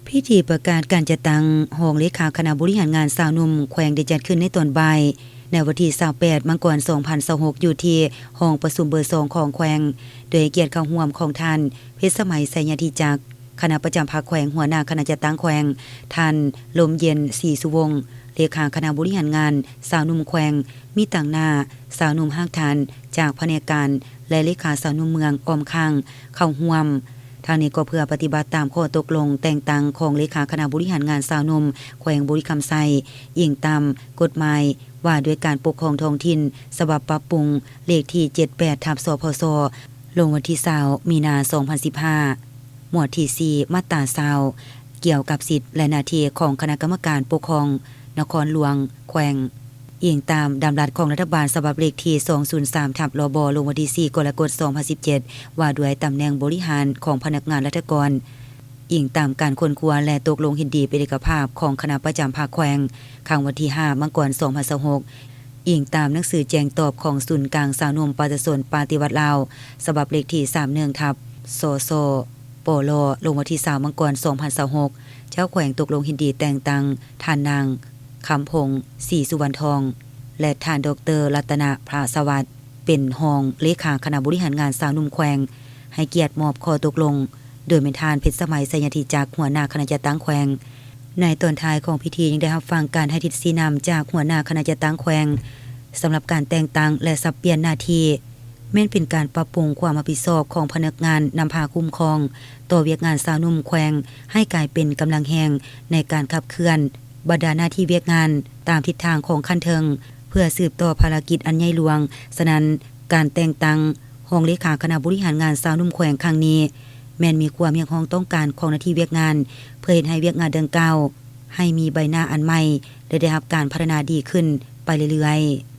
ພິທີປະກາດການຈັດຕັ້ງຮອງເລຂາຄະນະບໍລິຫານງານຊາວໜຸ່ມແຂວງ ໄດ້ຈັດຂຶ້ນໃນຕອນບ່າຍ ໃນວັນທີຊາວແປດ ມັງກອນ ສອງພັນຊາວຫົກ ຢູ່ທີ່ຫ້ອງປະຊຸມເບີສອງຂອງແຂວງ, ໂດຍໃຫ້ກຽດເຂົ້າຮ່ວມຂອງທ່ານ ເພັດສະໄໝ ໄຊຍະທິຈັກ ຄະນະປະຈຳພັກແຂວງ, ຫົວໜ້າຄະນະຈັດຕັ້ງແຂວງ, ທ່ານ ລົມເຢັນ ສີສຸວົງ ເລຂາຄະນະບໍລິຫານງານຊາວໜຸ່ມແຂວງ, ມີຕາງໜ້າຊາວໜຸ່ມຮາກຖານຈາກພະແນກການ ແລະ ເລຂາຊາວໜຸ່ມເມືອງອ້ອມຂ້າງເຂົ້າຮ່ວມ. ທັງນີ້ກໍເພື່ອປະຕິບັດຕາມຂໍ້ຕົກລົງແຕ່ງຕັ້ງຂອງເລຂາຄະນະບໍລິຫານງານຊາວໜຸ່ມແຂວງບໍລິຄຳໄຊ, ອີງຕາມກົດໝາຍວ່າດ້ວຍການປົກຄອງທ້ອງຖິ່ນ ສະບັບປັບປຸງ ເລກທີ ເຈັດແປດ ທັບ ສພສ ລົງວັນທີຊາວ ມີນາ ສອງພັນສິບຫ້າ, ໝວດທີສີ່ ມາດຕາຊາວ ກ່ຽວກັບສິດ ແລະ ໜ້າທີ່ຂອງຄະນະກຳມະການປົກຄອງນະຄອນຫຼວງແຂວງ, ອີງຕາມດຳລັດຂອງລັດຖະບານ ສະບັບເລກທີ ສອງສູນສາມ ທັບ ລບ ລົງວັນທີສີ່ ກໍລະກົດ ສອງພັນສິບເຈັດ ວ່າດ້ວຍຕຳແໜ່ງບໍລິຫານຂອງພະນັກງານລັດຖະກອນ, ອີງຕາມການຄົ້ນຄວ້າ ແລະ ຕົກລົງເຫັນດີເປັນເອກະພາບຂອງຄະນະປະຈຳພັກແຂວງ ຄັ້ງວັນທີຫ້າ ມັງກອນ ສອງພັນຊາວຫົກ, ອີງຕາມໜັງສືແຈ້ງຕອບຂອງສູນກາງຊາວໜຸ່ມປະຊາຊົນປະຕິວັດລາວ ສະບັບເລກທີ ສາມໜຶ່ງ ທັບ ສສ ປລ ລົງວັນທີຊາວ ມັງກອນ ສອງພັນຊາວຫົກ, ເຈົ້າແຂວງຕົກລົງເຫັນດີແຕ່ງຕັ້ງທ່ານນາງ ຄຳພົງ ສີສຸວັນທອງ ແລະ ທ່ານ ດອກເຕີ ລັດຕະນະ ພະສະຫວັດ ເປັນຮອງເລຂາຄະນະບໍລິຫານງານຊາວໜຸ່ມແຂວງ, ໃຫ້ກຽດມອບຂໍ້ຕົກລົງ ໂດຍແມ່ນທ່ານ ເພັດສະໄໝ ໄຊຍະທິຈັກ ຫົວໜ້າຄະນະຈັດຕັ້ງແຂວງ. ໃນຕອນທ້າຍຂອງພິທີ ຍັງໄດ້ຮັບຟັງການໃຫ້ທິດຊີ້ນຳຈາກຫົວໜ້າຄະນະຈັດຕັ້ງແຂວງ ສຳລັບການແຕ່ງຕັ້ງ ແລະ ສັບປ່ຽນໜ້າທີ່ ແມ່ນເປັນການປັບປຸງຄວາມຮັບຜິດຊອບຂອງພະນັກງານນຳພາຄຸ້ມຄອງຕໍ່ວຽກງານຊາວໜຸ່ມແຂວງ ໃຫ້ກາຍເປັນກຳລັງແຮງໃນການຂັບເຄື່ອນບັນດາໜ້າທີ່ວຽກງານຕາມທິດທາງຂອງຂັ້ນເທິງ ເພື່ອສືບຕໍ່ພາລະກິດອັນໃຫຍ່ຫຼວງ. ສະນັ້ນ, ການແຕ່ງຕັ້ງຮອງເລຂາຄະນະບໍລິຫານງານຊາວໜຸ່ມແຂວງຄັ້ງນີ້ ແມ່ນມີຄວາມຮຽກຮ້ອງຕ້ອງການຂອງໜ້າທີ່ວຽກງານ ເພື່ອເຮັດໃຫ້ວຽກງານດັ່ງກ່າວໃຫ້ມີໃບໜ້າອັນໃໝ່ ແລະ ໄດ້ຮັບການພັດທະນາດີຂຶ້ນໄປເລື້ອຍໆ.